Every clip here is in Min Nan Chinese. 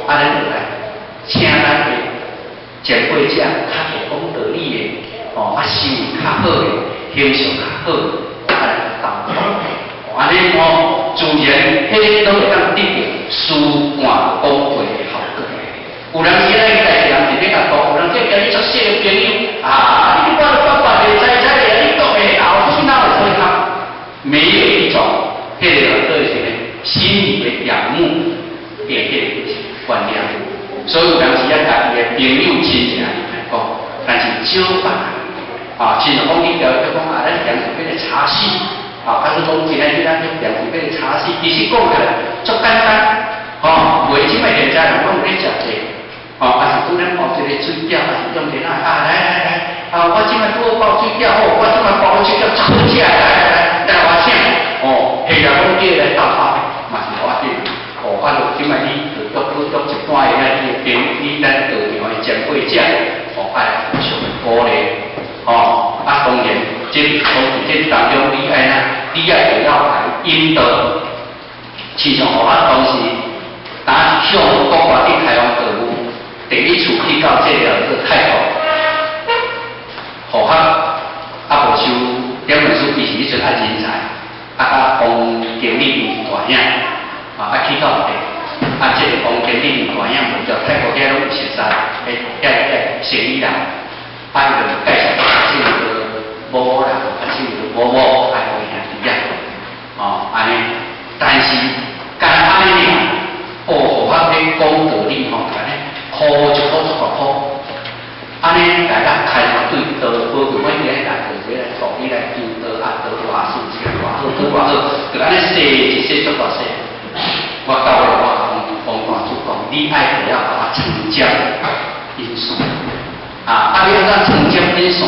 啊，咱就來請咱的前輩者較會講道理的，吼，啊，修為較好的，形象較好的，啊來鬥講。按呢吼，自然彼攏會當得著事半功倍的效果。有人時咱家己人是欲共講，有人這今日足熟的朋友，啊，你我都白白的知知的，你講的後尾哪會做較？沒有一種彼個叫做啥物心裡的仰慕的彼個觀念。所以有當時啊，家己的朋友親情來講，但是少別人，啊，親像講你叫伊講啊，咱平時欲來茶室，啊，還是講今仔日咱去平時欲來茶室，其實講起來足簡單，吼，袂這擺現在人攏咧食濟，吼，啊是拄咱包一個水餃，還是用電啊，啊來來來，啊我這擺拄好包水餃好，我這擺包的水餃足好食的，來來來，來我請，哦，彼個講叫伊來鬥包，嘛是無要緊，哦，啊就這擺你就約約一般的咱的朋友，你咱道場的前輩者，哦，愛互相鼓勵，吼，啊當然，這講佇這當中，你愛哪，你愛會曉來引導，親像我當時，當向國外去開放道務，第一次去到這個做泰國，何學啊無收點文書，伊是彼陣愛人才，啊佮王經理伊是大兄，啊去到底，啊這個王經理大兄無叫泰國遐攏有熟似，彼遐遐生意人，啊伊就介紹這個某某人，啊這個某某愛為兄弟啊，哦按呢，但是干按呢爾，哦，何學咧講道理吼，按呢箍一箍足大箍，按呢來咱開發對道寶貴，阮今日來做來助你來求道啊，道偌順，這個偌好，道偌好，就按呢說一說足大說。我到尾我共王大主講，你愛會曉共我穿針引線，啊，啊你按怎穿針引線？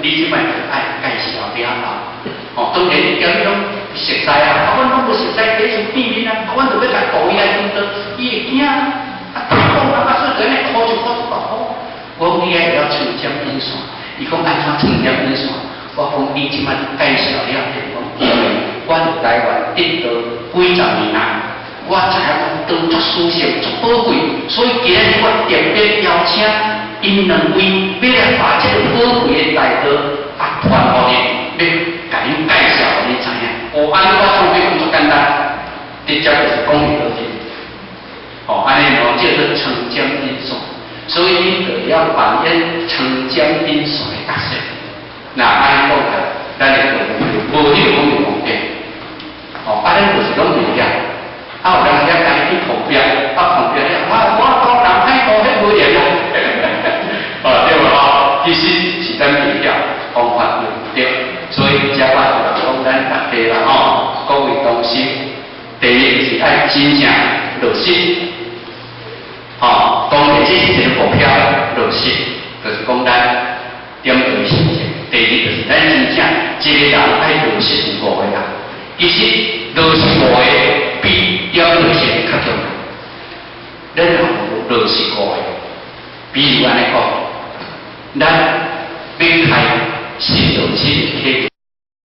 你這擺就愛介紹了後，哦，當然你今日攏熟似啊，啊，阮攏無熟似，第一次見面啊，啊，阮就欲共導伊來求道，伊會驚啊，啊，大講啊，啊，所以就按呢箍一箍一大箍。我講你愛會曉穿針引線，伊講按怎穿針引線？我講你這擺介紹了，就是講因為阮台灣得道幾十年啊，我知影講道足殊勝、足寶貴，所以今日我特別邀請𪜶兩位，欲來把這個寶貴的大道啊傳予你，欲共恁介紹予你知影。哦，按呢我創欲講足簡單，直接就是講入落去。哦，按呢哦，叫做穿針引線。所以恁就會曉扮演穿針引線的角色。那按呢講起來，咱的道務就無彼個講就無變。哦，啊，咱就是攏袂曉。啊，有人遐家己去碰壁，啊碰壁了，啊，我講人歹道，彼無緣啊。哦，對無吼？其實是咱袂曉，方法對毋對？所以遮我就講咱大家啦吼，各位同修，第一就是愛真正落實，吼，當然這是一個目標落實，就是講咱點對事情。第二就是咱真正一個人愛落實有五個人，其實落實五個比點對實較重要。咱若無落實五個，比如按呢講，咱